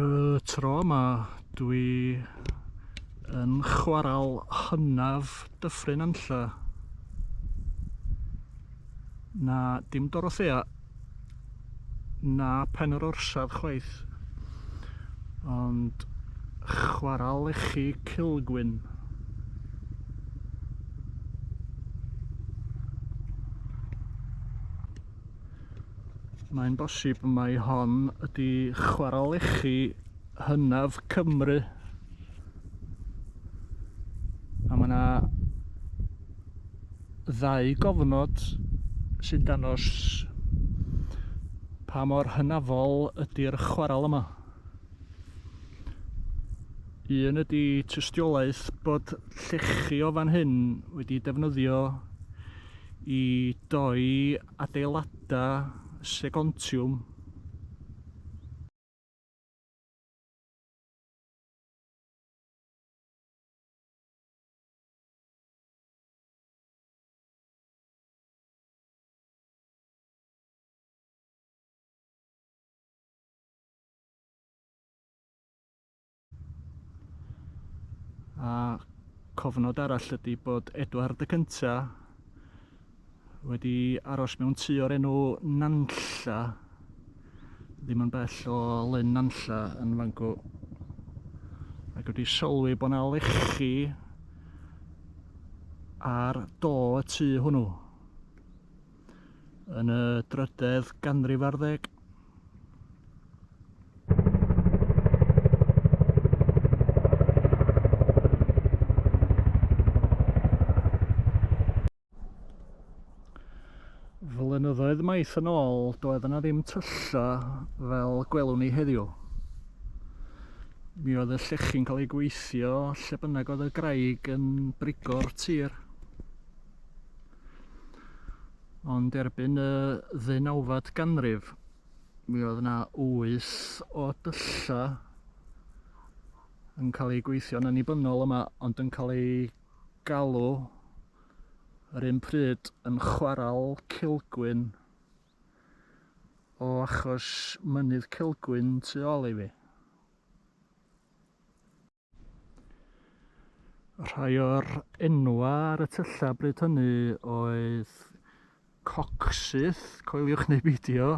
Y tro yma dwi yn chwaral hynaf Dyffryn Nantlle. Na, dim Dorothea, na Pen yr Orsaf chwaith, ond chwaral lechi Cilgwyn. Mae'n bosib mai hon ydy chwarel lechi hynaf Cymru. A mae yna ddau gofnod sy'n dangos pa mor hynafol ydy'r chwarel yma. Un ydy tystiolaeth bod llechi o fan hyn wedi defnyddio i doi adeiladau Segontiwm. A cofnod arall ydy bod Edward y Cynta wedi aros mewn tŷ o'r enw Nantlla, ddim yn bell o Lyn Nantlla yn Fangw, ac wedi sylwi bod 'na lechi ar do y tŷ hwnnw yn y drydedd ganrif ar ddeg. Flynyddoedd maith yn ôl, doedd yna ddim tylla fel gwelwn ni heddiw. Mi oedd y llechi'n cael ei gweithio lle bynnag oedd y graig yn brigo'r tir. Ond erbyn y ddeunawfed ganrif, mi oedd yna wyth o dyllau yn cael eu gweithio'n annibynnol yma, ond yn cael eu galw yr un pryd yn chwaral Cilgwyn o achos mynydd Cilgwyn tu ôl i fi. Rhai o'r enwau ar y tyllau bryd hynny oedd Coxyth, coeliwch neu beidio,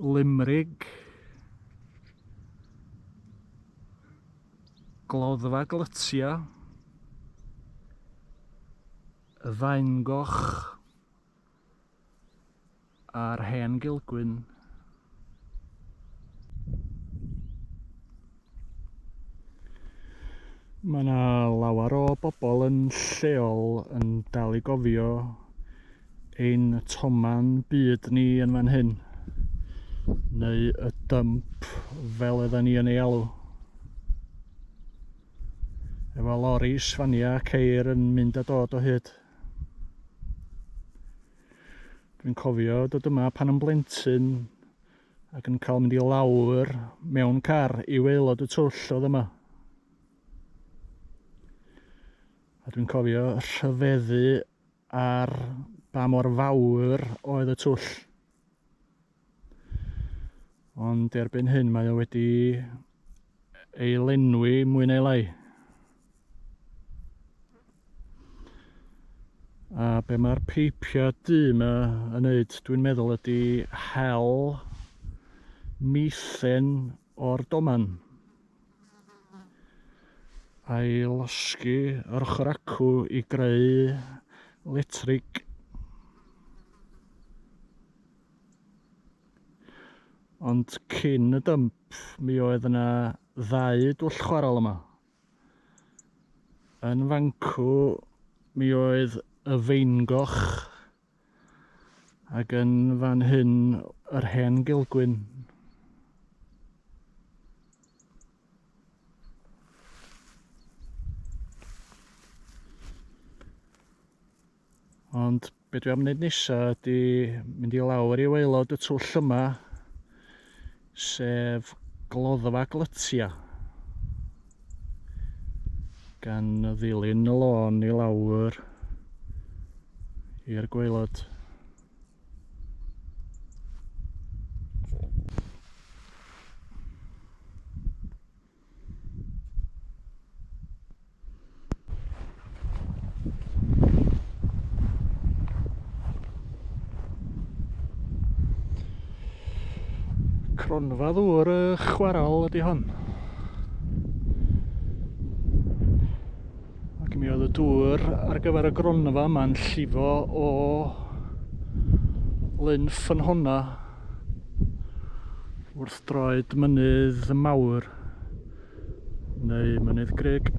Limrig, Gloddfa Glytia, y Faengoch, a'r hen Gilgwyn. Mae yna lawer o bobl yn lleol yn dal i gofio ein toman byd ni yn fan hyn, neu y dump fel oedden ni yn ei alw. Efo loris, faniau, ceir yn mynd a dod o hyd. Dwi'n cofio dod yma pan yn blentyn ac yn cael mynd i lawr mewn car i waelod y twll oedd yma. A dwi'n cofio rhyfeddu ar ba mor fawr oedd y twll. Ond erbyn hyn mae o wedi ei lenwi mwy neu lai. A be mae'r peipiau du yma yn neud, dwi'n meddwl ydy hel methane o'r doman. A'i losgi yr ochr acw i greu letrig. Ond cyn y dymp, mi oedd yna ddau dwll chwarel yma. Yn fancw, mi oedd y Feingoch, ac yn fan hyn yr hen Gilgwyn. Ond be dwi am wneud nesa ydy mynd i lawr i waelod y twll yma, sef Gloddfa Glytia, gan ddilyn y lôn i lawr i'r gwaelod. Cronfa ddŵr y chwarel ydy hon. Ac mi oedd y dŵr ar gyfer y gronfa yma'n llifo o Lyn Ffynhonna wrth droed mynydd mawr neu mynydd grug.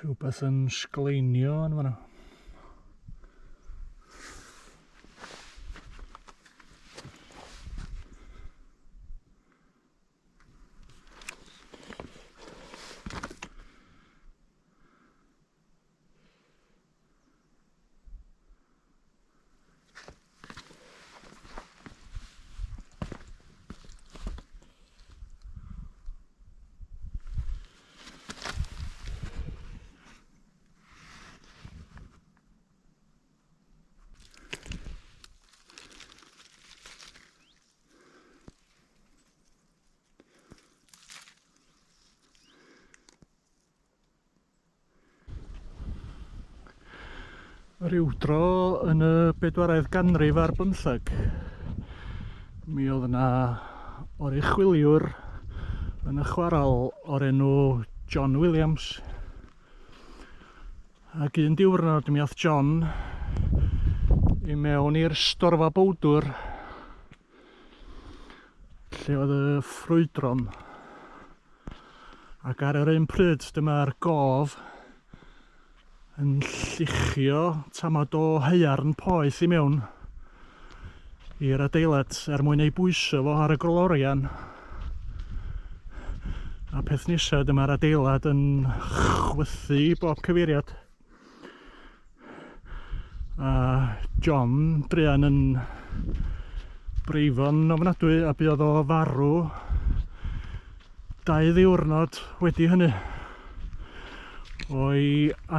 Rhywbeth yn sgleinio yn fanna. Rhyw dro yn y bedwaredd ganrif ar bymtheg, mi oedd yna oruchwyliwr yn y chwarel o'r enw John Williams. Ac un diwrnod mi ath John i mewn i'r storfa bowdwr lle oedd y ffrwydron. Ac ar yr un pryd dyma'r gof yn lluchio tamad o haearn poeth i mewn i'r adeilad er mwyn ei bwyso fo ar y glorian. A peth nesaf, dyma'r adeilad yn chwythu i bob cyfeiriad. A John druan yn Brifo'n ofnadwy a buodd o farw dau ddiwrnod wedi hynny o'i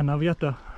anafiadau.